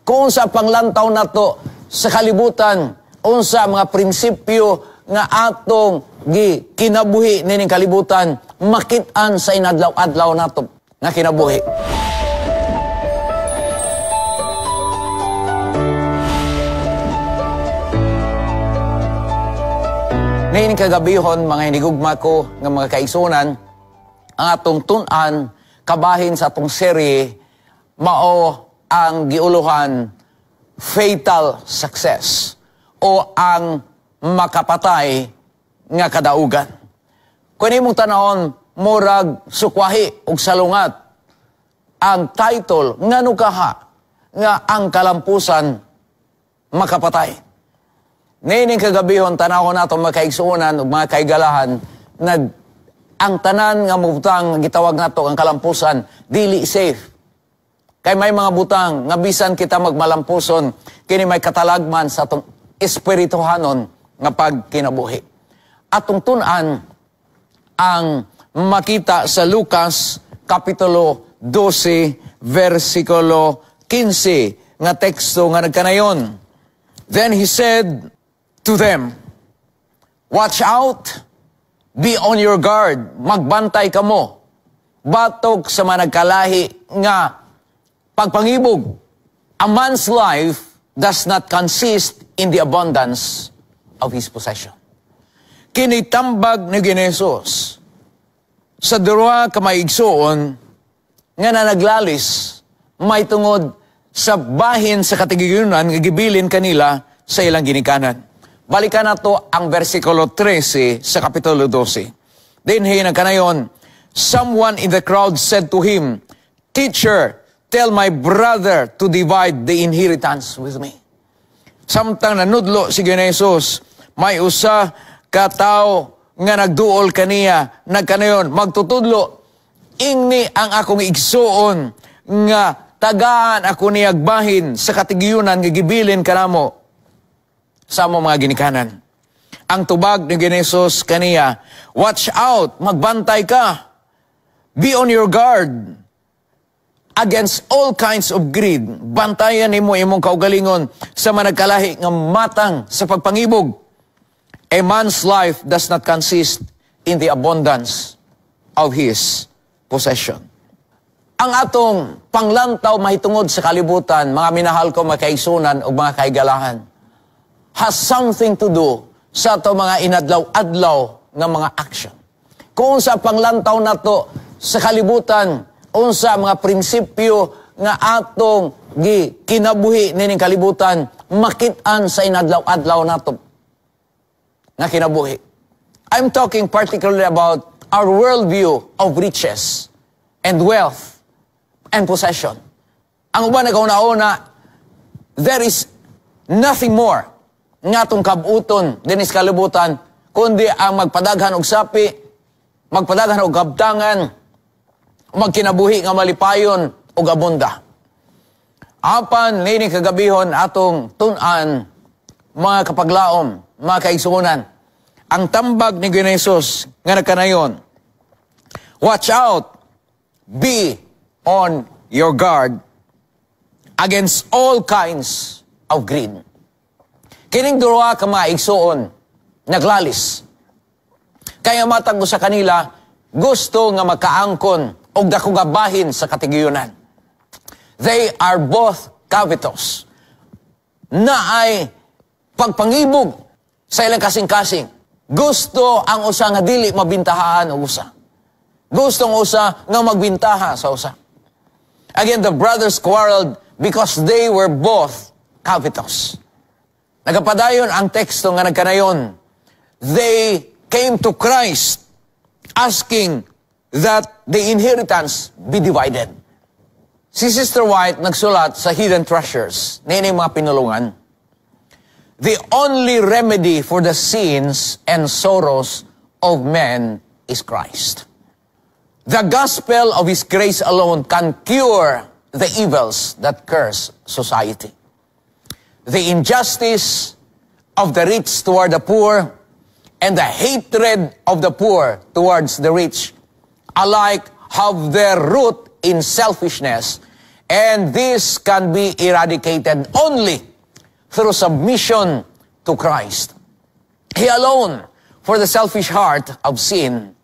Kung sa panglantaw nato sa kalibutan, unsa mga prinsipyo nga atong gi kinabuhi nining kalibutan, makit-an sa inadlaw-adlaw nato nga kinabuhi. Niining kagabihon, mga hinigugma ko nga mga kaigsunan, ang atong tun-an kabahin sa atong serye mao ang giuluhan Fatal Success o ang makapatay nga kadaugan. Kung imong tanahon, murag sukwahi og salungat ang title, ngano kaha nga ang kalampusan makapatay. Niining kagabihon, tanawon nato mga kaigsuonan ug mga kaigalahan na ang tanan nga butang gitawag nato ang kalampusan dili safe. Kay may mga butang nga bisan kita magmalampuson, kini may katalagman sa atong espirituhanon nga pagkinabuhi. Atong tun-an ang makita sa Lucas Kapitulo 12, versikulo 15 nga teksto nga nagkanayon. Then he said to them, "Watch out, be on your guard, magbantay kamo, batok sa mga nagkalahi nga pagpangibog. A man's life does not consist in the abundance of his possession." Kinitambag ni Jesus sa duha ka maigsuon nga nanaglalis may tungod sa bahin sa katigayunan nga gibilin kanila sa ilang ginikanan. Balikan nato ang versikulo 13 sa Kapitulo 12. Dinhi nagkanayon, someone in the crowd said to him, "Teacher, tell my brother to divide the inheritance with me." Samtang nanudlo si Jesus, may usa ka tawo nga nagduol kaniya, nagkanayon, "Magtutudlo, ingni ang akong igsuon nga tagaan ako niyag bahin sa katigayunan nga gibilin kanamo sa among mga ginikanan." Ang tubag ni Jesus kaniya, "Watch out, magbantay ka. Be on your guard against all kinds of greed. Bantayan nimo imong kaugalingon sa managkalahi nga matang sa pagpangibog. A man's life does not consist in the abundance of his possession." Ang atong panglantaw mahitungod sa kalibutan, mga minahal ko, mga kaigsunan o mga kaigalahan, has something to do sa atong mga inadlaw-adlaw nga mga action. Kung sa panglantaw nato sa kalibutan, unsa mga prinsipyo nga atong gi kinabuhi nining kalibutan, makit-an sa inadlaw-adlaw nato nga kinabuhi. I'm talking particularly about our worldview of riches and wealth and possession. Ang uban nagauna-una, there is nothing more nga atong kabuton dinis kalibutan kundi ang magpadaghan og sapi, magpadaghan og kabtangan, magkinabuhi nga malipayon og abunda. Apan niini kagabihon atong tun-an, mga kapaglaom, mga kaigsuonan, ang tambag ni Jesus nga nagkanayon, "Watch out, be on your guard against all kinds of greed." Kining duha ka mga igsuon naglalis. Kaya matag sa kanila gusto nga makaangkon og dako nga bahin sa katigayunan. They are both covetous. Naay pagpangibog sa ilang kasing-kasing. Gusto ang usa nga dili mabintahaan og usa. Gusto ang usa nga magbintaha sa usa. Again, the brothers quarreled because they were both covetous. Nagapadayon ang teksto nga nagkanayon, they came to Christ asking that the inheritance be divided. Si Sister White nagsulat sa Hidden Treasures, niini mga pinulungan, "The only remedy for the sins and sorrows of men is Christ. The gospel of His grace alone can cure the evils that curse society. The injustice of the rich toward the poor and the hatred of the poor towards the rich alike have their root in selfishness And this can be eradicated only through submission to Christ. He alone, for the selfish heart of sin,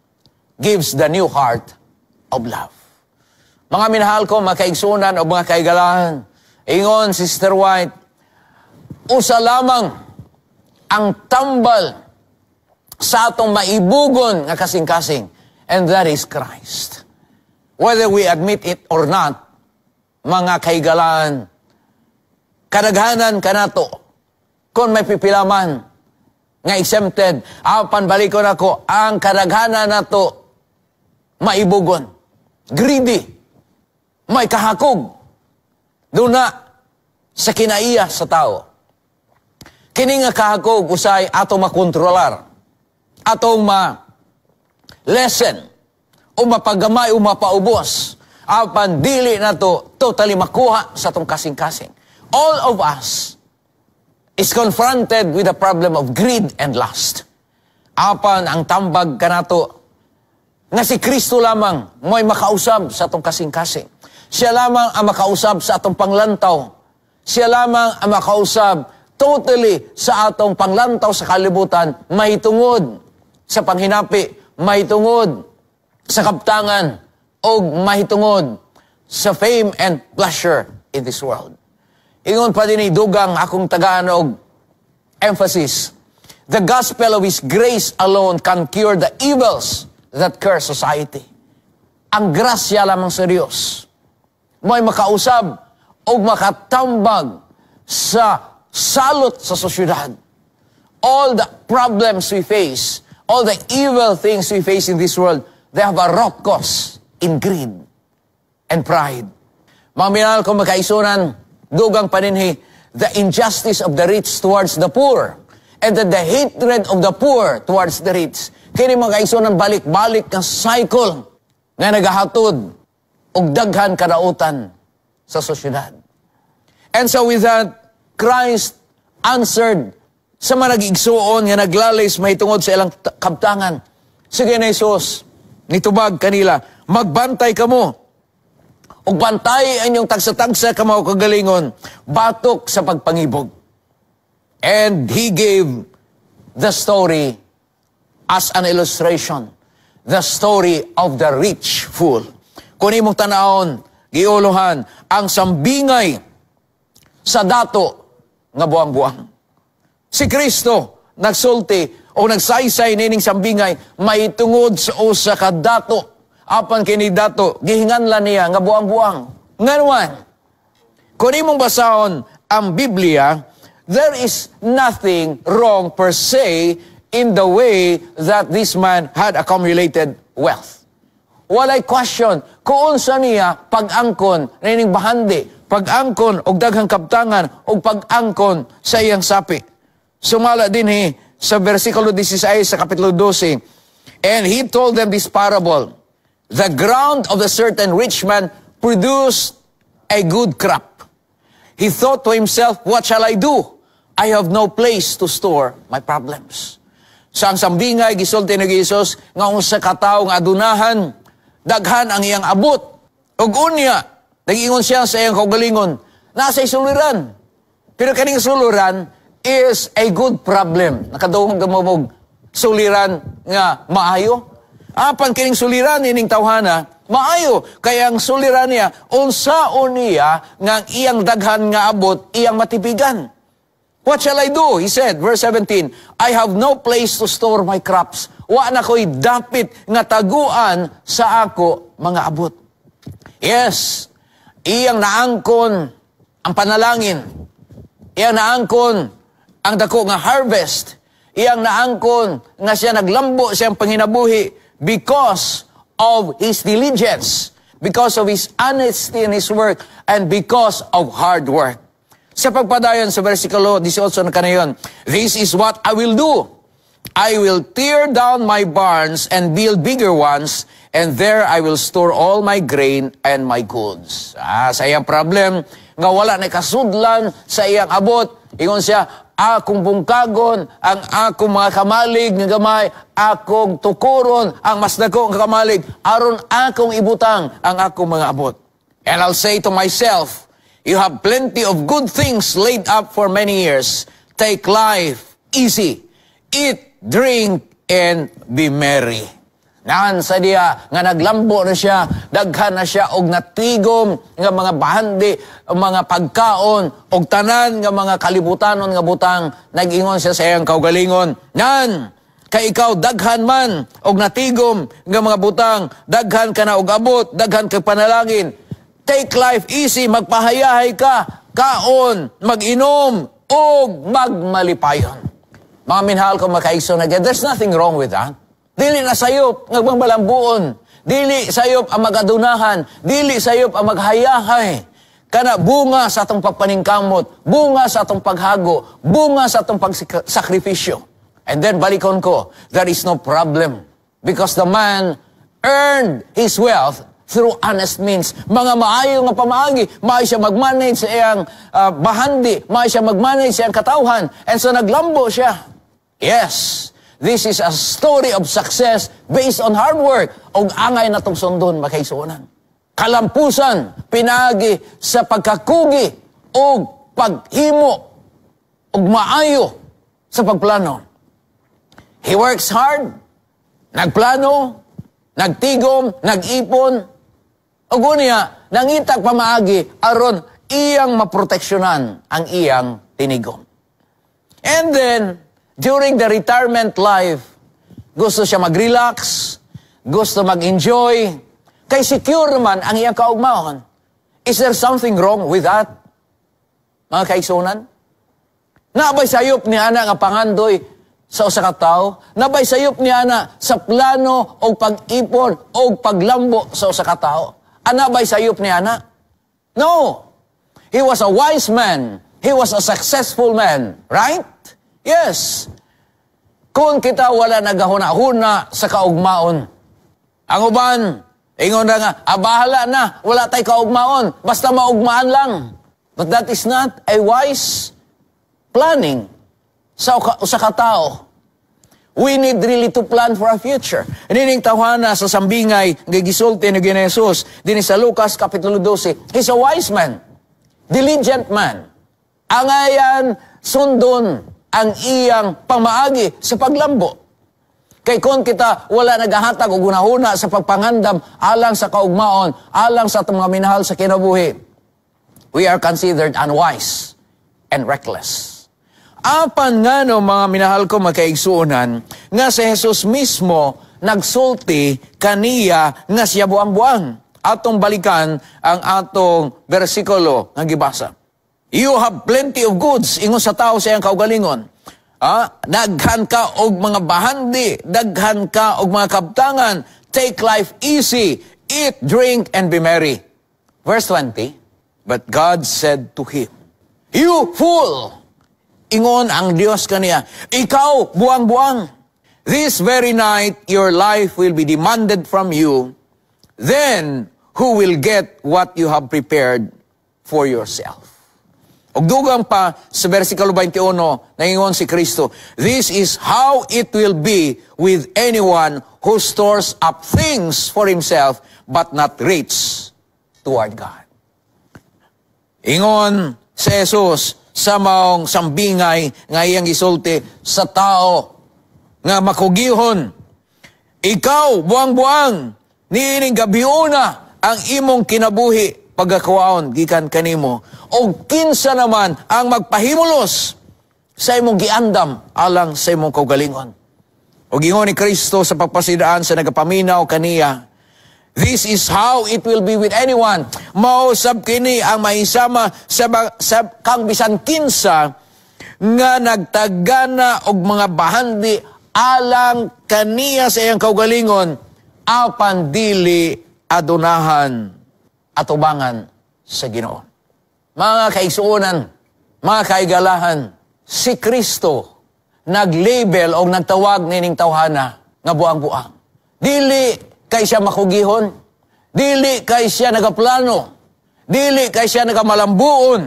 gives the new heart of love. Mga minahal ko, mga kaigsunan o mga kaigalahan, ingon Sister White, usa lamang ang tambal sa atong maibugon nga kasing-kasing, and that is Christ. Whether we admit it or not, mga kaigalan, kadaghanan kanato, kung may pipilaman nga exempted, apan balikon ako, ang kadaghanan nato maibugon, greedy, may kahakog, duna sa kinaiya sa tao. Kini nga kahakog usay ato makontrolar, atong ma lessen o mapagamay o mapaubos, apan dili nato totally makuha sa atong kasing-kasing. All of us is confronted with the problem of greed and lust. Apan ang tambag kanato nga si Kristo lamang mo'y makausab sa atong kasing-kasing. Siya lamang ang makausab sa atong panglantaw. Siya lamang ang makausab totally sa atong panglantaw sa kalibutan, mahitungod sa panghinapi, mahitungod sa kaptangan, o mahitungod sa fame and pleasure in this world. Ingon pa din dugang akong tagaan og emphasis. The gospel of His grace alone can cure the evils that curse society. Ang grasya lamang sa Diyos may makausab o makatambag sa salot sa sosyedad. All the problems we face, all the evil things we face in this world, they have a root cause in greed and pride. Mga minahal ko mga kaigsunan, dugang paninhi, the injustice of the rich towards the poor and the hatred of the poor towards the rich. Kini, mga kaigsunan, balik-balik nga cycle nga nagahatod og daghan kadautan sa sosyedad. And so with that, Christ answered sa mga nag-igsuon nga naglalis mahitungod sa ilang kabtangan. Sige na Jesus, nitubag kanila, "Magbantay kamo. Ug bantay ang inyong tagsa-tagsa ka mga kagalingon, batok sa pagpangibog." And he gave the story as an illustration, the story of the rich fool. Kung imong tanawon, giuluhan, ang sambingay sa dato nga buang-buang. Si Kristo nagsulti o nagsaysay nining sambingay mahitungod sa usa ka dato. Apan kini dato gihinganlan niya nga buang-buang. Nganuman, kung imong basahon ang Biblia, there is nothing wrong per se in the way that this man had accumulated wealth. Walay question kung unsa niya pag-angkon nining bahandi, pag-angkon og daghang kaptangan og pag-angkon sa iyang sapi. Sumala dinhi sa versikulo 16 sa kapitulo 12. "And he told them this parable. The ground of the certain rich man produced a good crop. He thought to himself, 'What shall I do? I have no place to store my problems.'" Sa ang sambingay, gisulti ni Jesus nga usa ka tawo nga adunahan, daghan ang iyang abot. Ug unya, nag-ingon siya sa iyang kaugalingon, nasa suliran. Pero kaning suliran is a good problem. Nakadungog mo og suliran nga maayo? Apan kining suliran ining tawhana, maayo. Kaya ang suliran niya, unsaon niya nga ang iyang daghan nga abot, iyang matipigan. "What shall I do?" He said, verse 17, "I have no place to store my crops." Wa na ko'y dapit nga taguan sa ako mga abot. Yes, iyang naangkon ang panalangin. Iyang naangkon ang dako nga harvest. Iyang naangkon nga siya naglambo siyang panginabuhi because of his diligence, because of his honesty in his work, and because of hard work. Sa pagpadayon sa versikulo 18 na kanayon, "This is what I will do. I will tear down my barns and build bigger ones, and there I will store all my grain and my goods." Ah, sa iyang problem, nga wala na kasudlan sa iyang abot, ingon siya, "Akong bungkagon ang akong mga kamalig nga gamay, akong tukuron ang mas dako nga kamalig, aron akong ibutang ang akong mga abot." And I'll say to myself, you have plenty of good things laid up for many years. Take life easy. Eat, drink, and be merry. Naan sa diya nga naglambo na siya, daghan na siya og natigom nga mga bahandi, mga pagkaon, og tanan nga mga kalibutanon nga butang, nag-ingon siya sa iyang kaugalingon. Nan, kay ikaw daghan man og natigom nga mga butang, daghan ka na og abot, daghan kag panalangin. Take life easy, magpahayahay ka, kaon, mag-inom, og magmalipayon. Mga minahal ko makaigsoon, again, there's nothing wrong with that. Dili na sayop nga malambuon. Dili sayop ang magadunahan. Dili sayop ang maghayahay. Kana bunga sa atong pagpaningkamot, bunga sa atong paghago, bunga sa atong pagsakripisyo. And then balikon ko, there is no problem because the man earned his wealth through honest means. Mga maayo nga pamaagi, maayo siya mag-manage sa iyang bahandi, maayo siya mag-manage sa iyang katawhan. And so naglambo siya. Yes, this is a story of success based on hard work. Og angay natong sundon, makaigsuonan. Kalampusan, pinagi sa pagkakugi o paghimo og maayo sa pagplano. He works hard, nagplano, nagtigom, nag-ipon, ug unya, nangitag pamaagi aron iyang maproteksyonan ang iyang tinigom. And then, during the retirement life, gusto siya mag-relax, gusto mag-enjoy, kay secure naman ang iyang kaugmaon. Is there something wrong with that, mga kaigsuonan? Naa bay sayop ni ana nga pangandoy sa usa ka tawo? Naa bay sayop ni ana sa plano o pag-ipon o paglambo sa usa ka tawo? Ana bay sayop ni ana? No. He was a wise man. He was a successful man. Right? Yes. Kung kita wala nagahuna-huna sa kaugmaon, ang uban, ingon na nga, ah, bahala na, wala tay kaugmaon, basta maugmaan lang. But that is not a wise planning sa usa ka tao. We need really to plan for our future. Nining tawhana sa sambingay nga gisulti ni Jesus dinhi sa Lucas kapitulo 12. He's a wise man, diligent man. Angayan sundon ang iyang pamaagi sa paglambo. Kay kung kita wala nagahatag og hunahuna sa pagpangandam alang sa kaugmaon, alang sa atong mga minahal sa kinabuhi, we are considered unwise and reckless. Apan nga no, mga minahal ko makaigsuonan, nga si Jesus mismo nagsulti kaniya nga siya buang-buang. Atong balikan ang atong bersikulo nga gibasa. "You have plenty of goods," ingon sa tao sa iyang kaugalingon. Ah, daghan ka og mga bahandi, daghan ka og mga kabtangan. Take life easy, eat, drink, and be merry. Verse 20, but God said to him, "You fool!" Ingon ang Dios kaniya, "Ikaw, buang-buang. This very night, your life will be demanded from you. Then, who will get what you have prepared for yourself?" Ug dugang pa sa versikulo 21, naingon si Kristo, "This is how it will be with anyone who stores up things for himself but not rich toward God." Ingon si Jesus sa maong sambingay nga iyang gisulti sa tao nga makugihon, "Ikaw, buang-buang, niining gabiuna ang imong kinabuhi pagkakuhaon gikan kanimo. O kinsa naman ang magpahimulos sa imong giandam alang sa imong kaugalingon?" O gingon ni Kristo sa pagpasidaan sa nagapaminaw kaniya, "This is how it will be with anyone." Mao sab kini ang mahisama sa kang bisan kinsa nga nagtagana og mga bahandi alang kaniya sa iyang kaugalingon apan dili adunahan atubangan sa Ginoo. Mga kaigsuonan, mga kaigalahan, si Kristo nag-label o nagtawag nining tawhana nga buang-buang. Dili kay siya makugihon, dili kay siya nagaplano, dili kay siya nagamalambuon,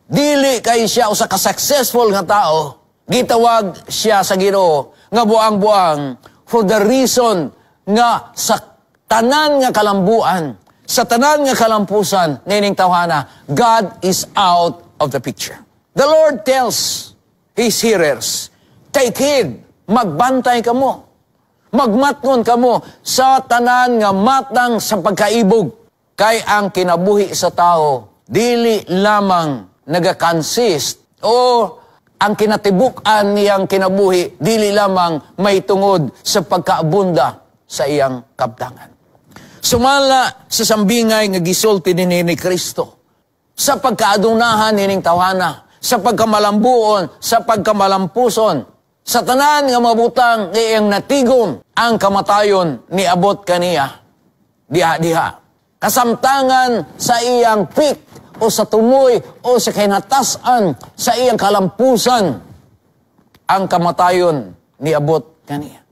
dili kay siya usa ka successful nga tao. Gitawag siya sa Ginoo nga buang-buang for the reason nga sa tanan nga kalambuan, Sa tanan nga kalampusan nining tawhana, God is out of the picture. The Lord tells His hearers, "Take heed, magbantay kamo, magmatngon kamo sa tanan nga matang sa pagkaibog." Kay ang kinabuhi sa tao, dili lamang nagakonsist o ang kinatibuk-an niyang kinabuhi, dili lamang may tungod sa pagkaabunda sa iyang kabtangan. Sumala sa sambingay nga gisulti dinhi ni Kristo, sa pagkaadunahan nining tawhana, sa pagkamalambuon, sa pagkamalampuson, sa tanan nga mabutang iyang natigom, ang kamatayon niabot kaniya diha-diha. Kasamtangan sa iyang peak o sa tumoy o sa kinatasan sa iyang kalampusan, ang kamatayon niabot kaniya.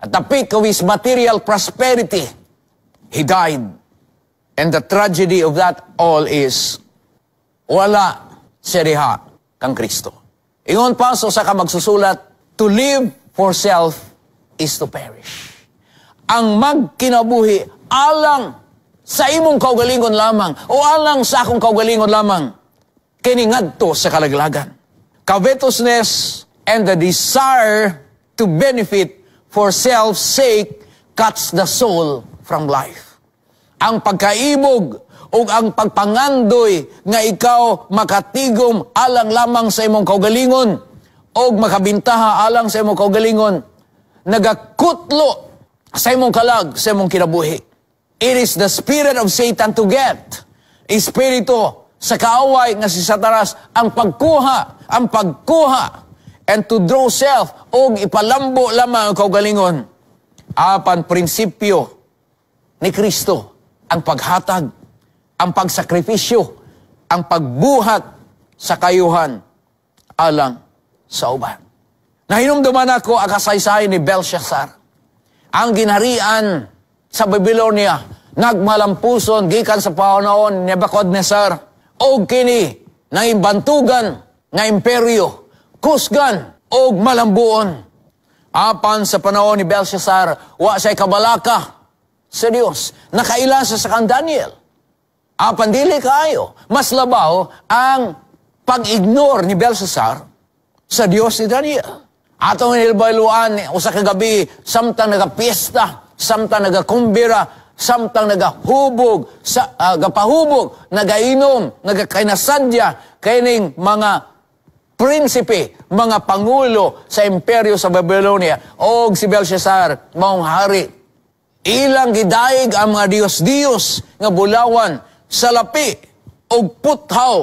At the peak of his material prosperity, he died. And the tragedy of that all is, wala siya diha kang Kristo. Ingon pa sa usa ka magsusulat, "To live for self is to perish." Ang magkinabuhi alang sa imong kaugalingon lamang o alang sa akong kaugalingon lamang, kini ngadto sa kalaglagan. Covetousness and the desire to benefit for self's sake cuts the soul from life. Ang pagkaibog o ang pagpangandoy nga ikaw makatigom alang lamang sa imong kaugalingon o makabintaha alang sa imong kaugalingon, nagakutlo sa imong kalag, sa imong kinabuhi. It is the spirit of Satan to get. Espiritu sa kaaway nga si Satanas ang pagkuha and to draw self og ipalambo lamang ang kaugalingon. Apan prinsipyo ni Kristo ang paghatag, ang pagsakripisyo, ang pagbuhat sa kayuhan alang sa uban. Nahinumduman ako ang kasaysayan ni Belshazzar. Ang ginharian sa Babylonia, nagmalampuson gikan sa panahon ni Nebuchadnezzar og kini naimbantugan nga imperyo, kusgan og malambuon. Apan sa panahon ni Belshazzar, wa siya kabalaka sa Dios. Nakaila siya sa kang Daniel. Apan dili kaayo. Mas labaw ang pag-ignore ni Belshazzar sa Dios ni Daniel. Atong inibayluan, usa ka gabi, samtang nagapiesta, samtang nagakumbira, samtang nagahubog, sa, gapahubog, nagainom, nagakainasadya, kining mga prinsipe, mga pangulo sa imperyo sa Babylonia, og si Belshazzar, maong hari. Ilang gidaig ang mga diyos-diyos nga bulawan sa lapi og puthaw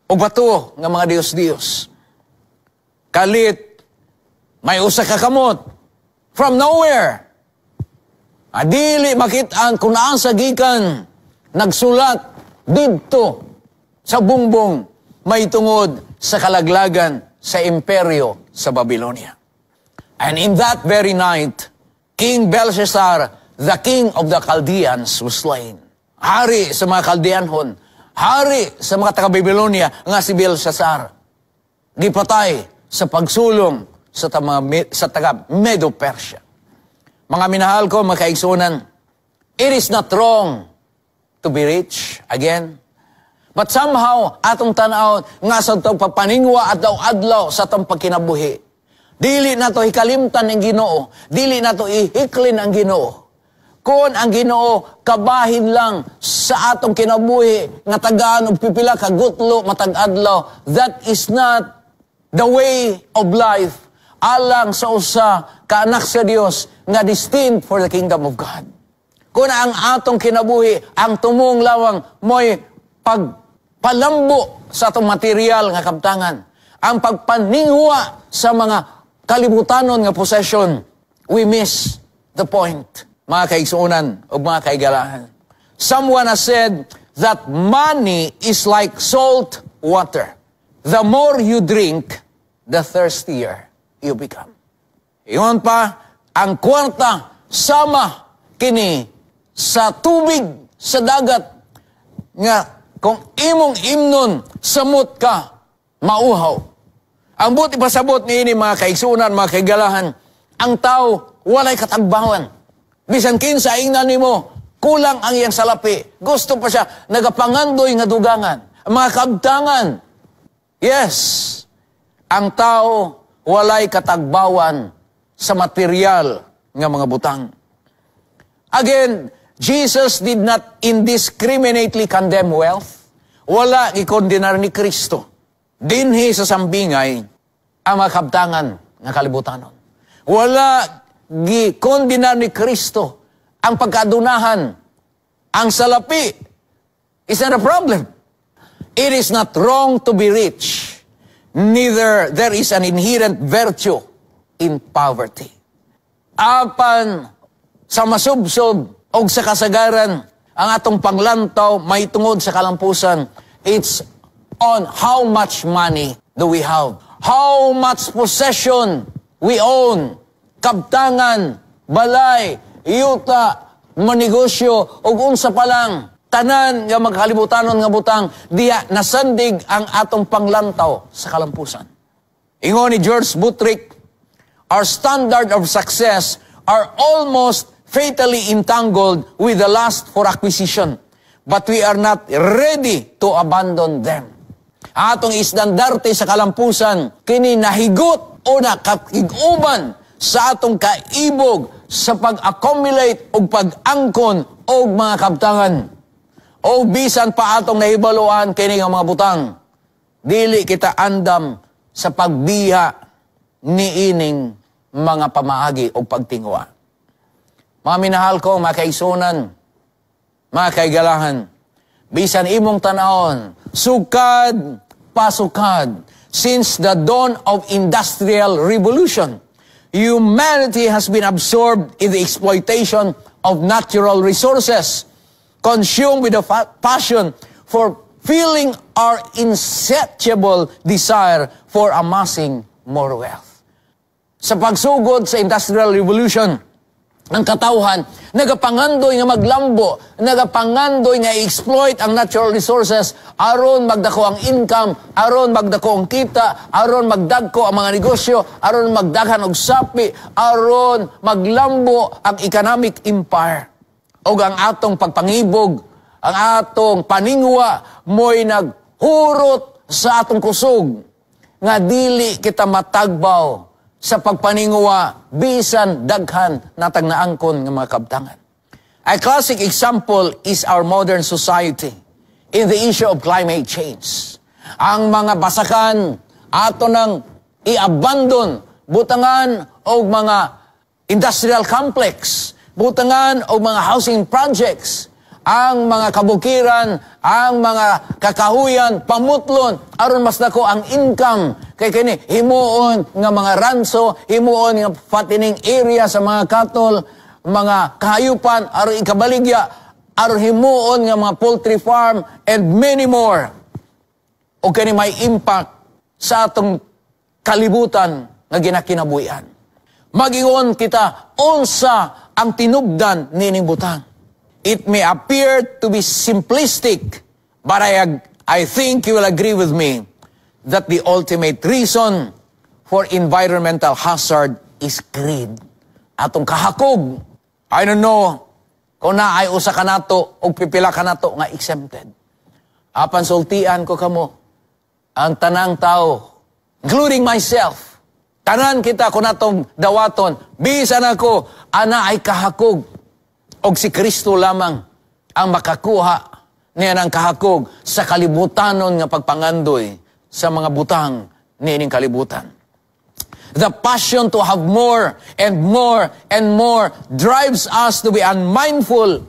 og bato nga mga diyos-diyos. Kalit, may usa ka kamot from nowhere. Adili makit-an kung naan sa gikan, nagsulat didto sa bungbong may tungod sa kalaglagan sa imperyo sa Babylonia. And in that very night, King Belshazzar, the king of the Chaldeans, was slain. Hari sa mga Chaldeanhon, hari sa mga taga-Babylonia nga si Belshazzar, gipatay sa pagsulong sa taga Medo-Persia. Mga minahal ko, mga kaigsunan, it is not wrong to be rich again. But somehow, atong tanaw nga sa itong pagpaningwa at daw adlaw sa atong pagkinabuhi, dili nato hikalimtan ang Ginoo, dili nato ihiklin ang Ginoo. Kung ang Ginoo kabahin lang sa atong kinabuhi nga tagaan og pipila ka gutlo matag adlaw, that is not the way of life alang sa usa ka anak sa Dios nga destined for the kingdom of God. Kung ang atong kinabuhi ang tumong lawang mo'y pagpalambo sa atong material nga kabtangan, ang pagpaningwa sa mga kalibutanon nga possession, we miss the point, mga kaigsuonan o mga kaigalahan. Someone has said that money is like salt water. The more you drink, the thirstier you become. Ingon pa, ang kwarta sama kini sa tubig sa dagat nga kung imong imnon, samot ka mauhaw. Ang buot ipasabot niini, mga kaigsunan, mga kaigalahan, ang tao walay katagbawan. Bisan kinsa ingnan nimo, Kulang ang iyang salapi. Gusto pa siya, nagapangandoy nga dugangan. Ang mga kabtangan. Yes, ang tao walay katagbawan sa material nga mga butang. Again, Jesus did not indiscriminately condemn wealth. Wala gikondenar ni Kristo dinhi sa sambingay ang mga kabtangan nga kalibutanon. Wala gikondenar ni Kristo ang pagkadunahan, ang salapi is not a problem. It is not wrong to be rich. Neither there is an inherent virtue in poverty. Apan sa masubsob o sa kasagaran, ang atong panglantaw may tungod sa kalampusan. It's on how much money do we have. How much possession we own. Kabtangan, balay, yuta, manegosyo, ug unsa pa lang tanan nga magkalibutanon nga butang diya nasandig ang atong panglantaw sa kalampusan. Ingon ni George Buttrick, "Our standard of success are almost fatally entangled with the lust for acquisition, but we are not ready to abandon them." Atong istandarte sa kalampusan, kini nahigot o nakakig-uban sa atong kaibog sa pag-accumulate o pag-angkon og mga kabtangan. O bisan pa atong nahibaluan kini nga mga butang, dili kita andam sa pagbiha niining mga pamaagi o pagtingwa. Mga minahal ko, mga kaigsuonan, mga kaigalahan, bisan imong tanawon, sukad, pasukad, since the dawn of industrial revolution, humanity has been absorbed in the exploitation of natural resources, consumed with a passion for feeling our insatiable desire for amassing more wealth. Sa pagsugod sa industrial revolution, ang katawhan nagapangandoy nga maglambo, nagapangandoy nga i-exploit ang natural resources aron magdako ang income, aron magdako ang kita, aron magdagko ang mga negosyo, aron magdaghan og sapi, aron maglambo ang economic empire. Og ang atong pagpangibog, ang atong paningwa mo'y naghurot sa atong kusog nga dili kita matagbaw sa pagpaningwa bisan daghan natag naangkon nga mga kabtangan. A classic example is our modern society in the issue of climate change. Ang mga basakan ato nang i-abandon, butangan og mga industrial complex, butangan og mga housing projects, ang mga kabukiran, ang mga kakahuyan, pamutlon, aron mas dako ang income. Kay kini, himuon nga mga ranso, himuon nga fattening area sa mga cattle, mga kahayupan, aron ikabaligya, aron himuon nga mga poultry farm, and many more. O kini may impact sa atong kalibutan nga ginakinabuhian. Mag-ingon kita, unsa ang tinubdan nining butang? It may appear to be simplistic, but I think you will agree with me that the ultimate reason for environmental hazard is greed. Atong kahakog, I don't know kung naay usa ka nato o pipila ka nato nga exempted. Apan sultian ko kamo, ang tanang tao, including myself, tanan kita kung atong dawaton, bisan ako, ana ay kahakog. Og si Kristo lamang ang makakuha niya ng kahakog sa kalibutanon nga pagpangandoy sa mga butang niining kalibutan. The passion to have more and more and more drives us to be unmindful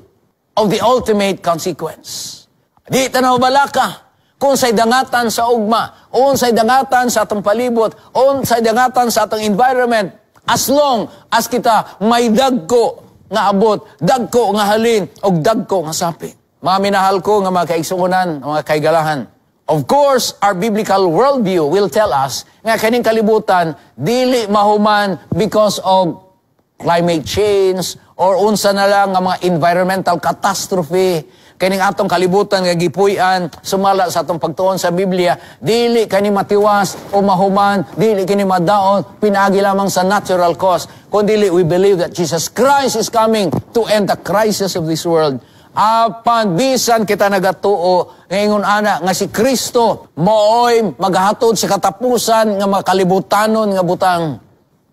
of the ultimate consequence. Di ta na balaka kung unsay dangatan sa ugma, unsay dangatan sa atong palibot, unsay dangatan sa atong environment, as long as kita may dagko nga abot, dagko nga halin, og dagko nga sapi. Mga minahal ko nga mga kaigsuonan, mga kaigalahan, of course, our biblical worldview will tell us nga kaning kalibutan dili mahuman because of climate change or unsa na lang nga mga environmental catastrophe. Kining atong kalibutan nga gipuy-an sumala sa atong pagtuon sa Biblia, dili kani matiwas o mahuman, dili kini madaon pinaagi lamang sa natural cause. Kundi we believe that Jesus Christ is coming to end the crisis of this world. Apan bisan kita nagatuo ngayon ana nga si Kristo maoy maghatod sa katapusan nga makalibutanon nga butang,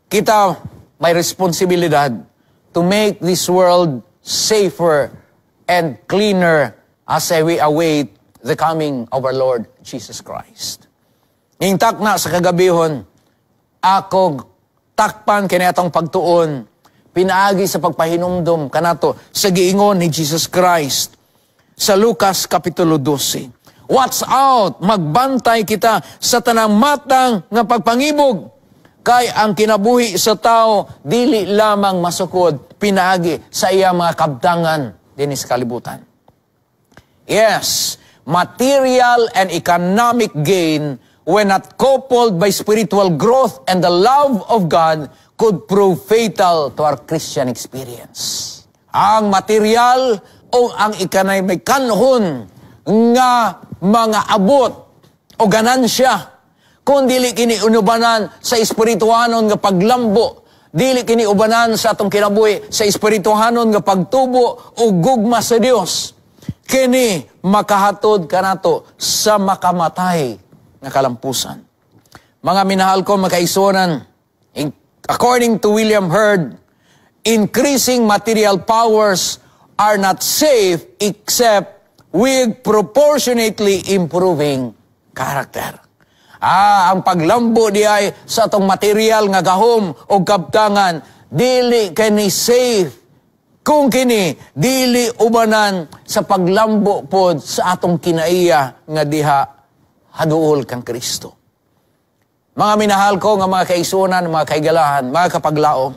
kita may responsibilidad to make this world safer and cleaner as we await the coming of our Lord Jesus Christ. Intak na sa kagabihon, ako takpan kini atong pagtuon pinaagi sa pagpahinumdom kanato sa giingon ni Jesus Christ sa Lucas Kapitulo 12. Watch out, magbantay kita sa tanang matang nga pagpangibog, kay ang kinabuhi sa tao dili lamang masukod pinaagi sa iya mga kabtangan dinhi sa kalibutan. Yes, material and economic gain, when not coupled by spiritual growth and the love of God, could prove fatal to our Christian experience. Ang material o ang economic kanhon nga mga abot o ganansya, kung dili kini unubanan sa espirituhanon nga paglambo, dili kini ubanan sa atong kinabuhi sa espirituhanon nga pagtubo o gugma sa Dios, kini makahatod kanato sa makamatay nga kalampusan. Mga minahal ko makaigsuonan, according to William Hurd, increasing material powers are not safe except with proportionately improving character. Ang paglambo di ay sa atong material nga gahom o kabtangan, dili kini safe kung kini dili ubanan sa paglambo pod sa atong kinaiya nga diha haduol kang Kristo. Mga minahal ko nga mga kaigsuonan, mga kaigalahan, mga kapaglaom.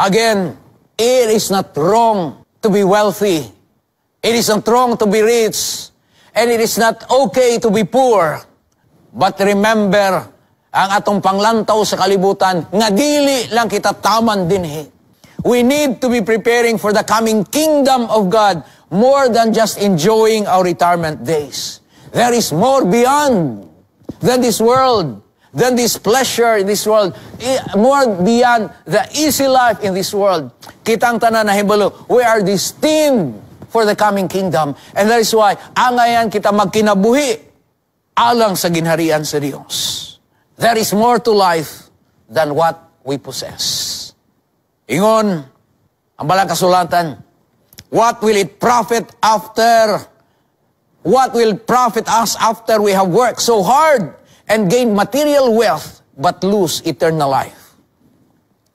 Again, it is not wrong to be wealthy. It is not wrong to be rich. And it is not okay to be poor. But remember, ang atong panglantaw sa kalibutan, nga dili lang kita taman dinhi. We need to be preparing for the coming kingdom of God more than just enjoying our retirement days. There is more beyond than this world, than this pleasure in this world, more beyond the easy life in this world. Kitang tanan nahibalo, we are destined for the coming kingdom. And that is why, angayan kita magkinabuhi alang sa ginharian sa Dios. There is more to life than what we possess. Ingon ang balang kasulatan, what will profit us after we have worked so hard and gained material wealth but lose eternal life?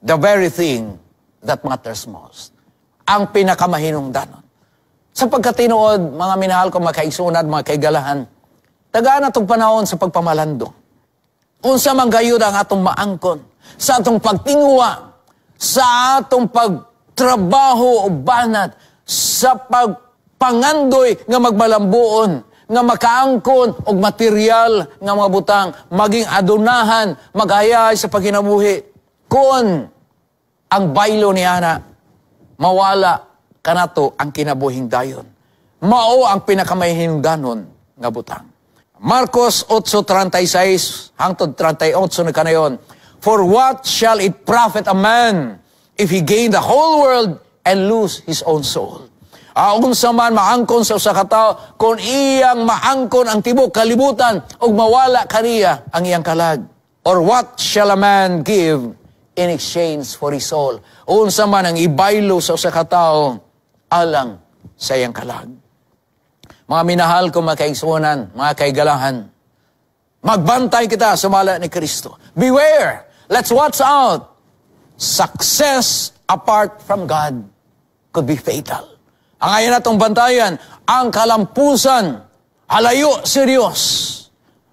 The very thing that matters most. Ang pinakamahinungdanon. Sa pagkatinuod, mga minahal ko, mga kaigsuonan, mga kaigalahan, tagaan atong panahon sa pagpamalando. Unsa man gayud ang atong maangkon sa atong pagtingwa, sa atong pagtrabaho o banat, sa pagpangandoy nga magmalambuon, nga makaangkon og material nga mga butang, maging adunahan, maghayay sa pagkinabuhi, kung ang baylo ni ana, mawala kanato ang kinabuhing dayon? Mao ang pinakamahinungdanon nga butang. Marcos 8:36 hangtod 38 na kanayon. "For what shall it profit a man if he gain the whole world and lose his own soul?" Unsa man maangkon sa usa ka tawo kung iyang maangkon ang tibok kalibutan ug mawala kaniya ang iyang kalag? Or what shall a man give in exchange for his soul? Unsa man ang ibaylo sa usa ka tawo alang sa iyang kalag? Mga minahal ko mga kaigsuonan, mga kaigalahan, magbantay kita sumala ni Kristo. Beware! Let's watch out! Success apart from God could be fatal. Ang ayon natong bantayan, ang kalampusan, halayo sa Diyos,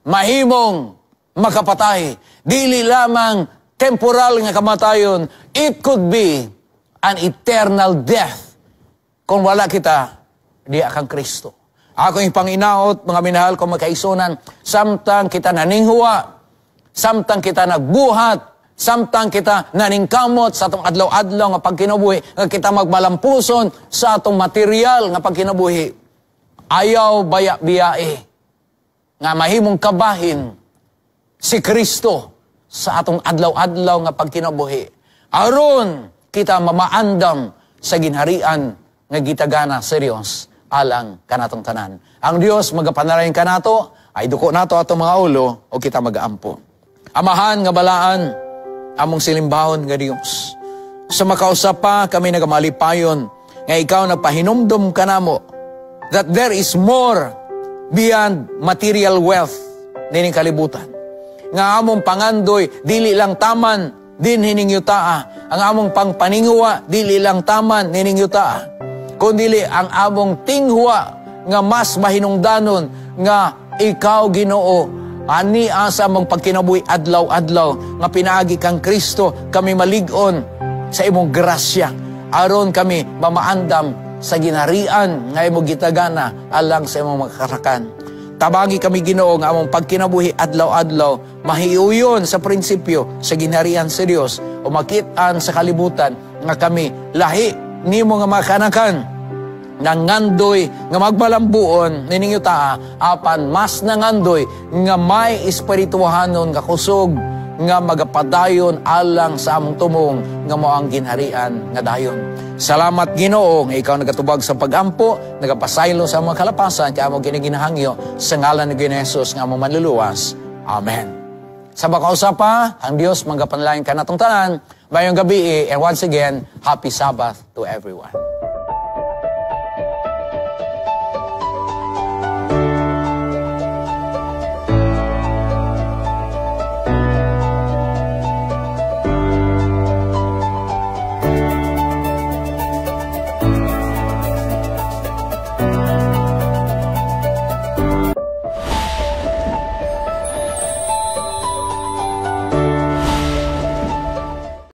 mahimong makapatay. Dili lamang temporal nga kamatayon, it could be an eternal death kung wala kita diya kang Kristo. Ako yung panginaot, mga minahal ko makaigsuonan, samtang kita naninghuwa, samtang kita nagbuhat, samtang kita naningkamot sa atong adlaw-adlaw nga pagkinabuhi, nga kita magmalampuson sa atong material nga pagkinabuhi, Ayaw baya-biyae nga mahimong kabahin si Kristo sa atong adlaw-adlaw nga pagkinabuhi, aron kita mamaandam sa ginharian nga gitagana sa Dios alang kanatong tanan. Ang Dios magapanalangin kanato. Ay duko nato atong mga ulo o kita magaampo. Amahan nga balaan, among silimbahon nga Dios. Sa makausap pa kami nagamalipayon nga ikaw na pahinumdum kanamo that there is more beyond material wealth nining kalibutan. Nga among pangandoy dili lang taman dinhi ning yutaa. Ang among pangpaninguwa dili lang taman nining yutaa. Kundili ang among tinghuwa nga mas mahinungdanon nga ikaw, Ginoo, ani asa among pagkinabuhi adlaw-adlaw nga pinaagi kang Kristo kami malig-on sa imong grasya aron kami mamaandam sa ginharian nga imong gitagana alang sa imong mga karakan. Tabangi kami, Ginoo, nga among pagkinabuhi adlaw-adlaw mahiuyon sa prinsipyo sa ginharian sa Dios o makit-an sa kalibutan nga kami lahi nimo nga mga kanakan, nangandoy nga magmalambuon nining yutaa, apan mas nangandoy nga may espirituhanon nga kusog nga magapadayon alang sa among tumong nga mao ang ginharian nga dayon. Salamat, Ginoo, nga ikaw nagatubag sa pagampo, nagapasaylo sa among kalapasan, kay among giniginahangyo sa ngalan ni Ginoong Jesus nga among manluluwas. Amen. Sa makausap pa, ang Dios magapanalangin kanatong tanan. Maayong gabii, and once again, Happy Sabbath to everyone.